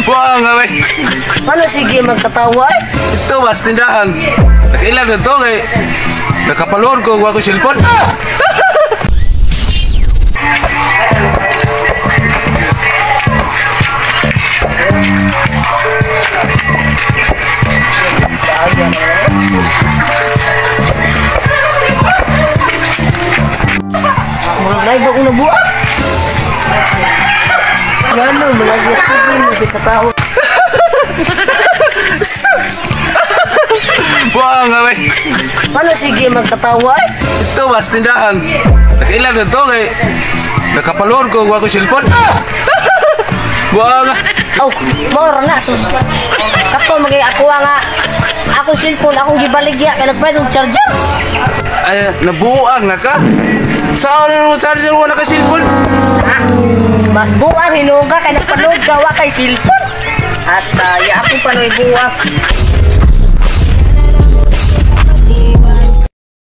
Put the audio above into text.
Buang nga bay. Ano sige magkatawa eh? Ito mas tindahan. Nakailan na to kay nakapaluhod ko wa ko cellphone. Murag na iba kong nabuang. Gano, malagi ako ko katawa. Buang nga bay. Ano sige magkatawa eh? Ito mas tindahan. Nakailan na to kay nakapaluhod ko wa ko cellphone. Buang nga. Oh, mora na sus. Kato magay ako nga akong cellphone akong gibaligya kay nagpalit og charger. Ay, nabuang na ka. Saan na naman charger wa na ka cellphone? Ah, mas buang hinuong ka kay nagpanood ka wa kay cellphone. At ya ako panoy buang.